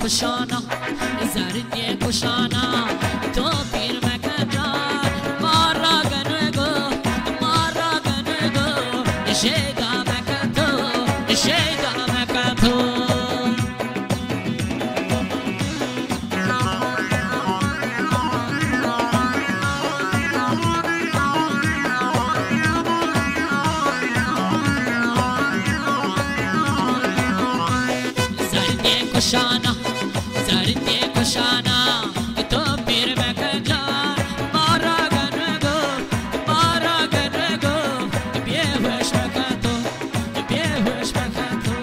کشانا، زردی کشانا، تو پیر مکن جان، مارا گنگو، مارا گنگو، شیدا مکن تو، شیدا مکن تو. زردی کشانا، زردی کشانا، تو پیر مکن جان، مارا گنگو، مارا گنگو، بیهوش مکن تو، بیهوش مکن تو.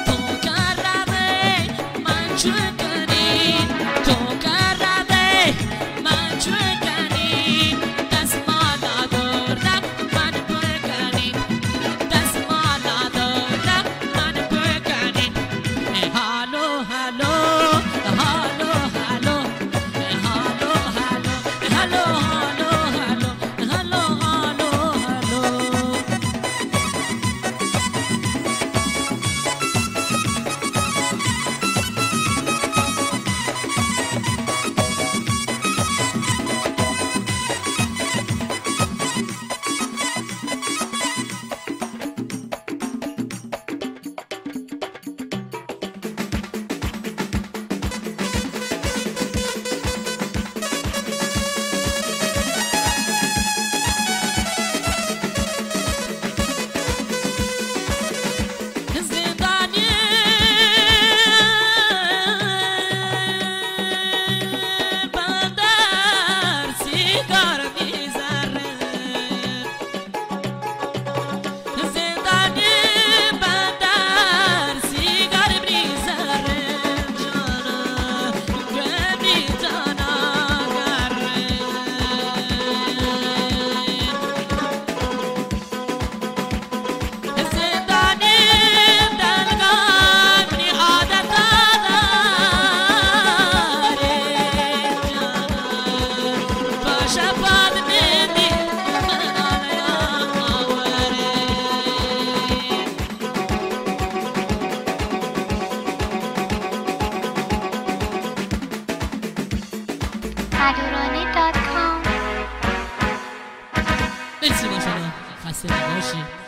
تو کر روی، من چون کنی؟ تو کر روی، من چون کنی؟ دست مالا دردک من پر کنی، دست مالا دردک من پر کنی. هالو، هالو، هالو، هالو، هالو، هالو، هالو، هالو، هالو، هالو، هالو، هالو. زندانی بندر سیگار می‌ذاره. زندانی بندر سیگار می‌ذاره، جانا، گلی جانا گره. زندانی دلگانی عادت داره، جانا، باشه بد می‌دی. آدورانی دات کام. مرسی، ماشاءالله. خسته نباشی.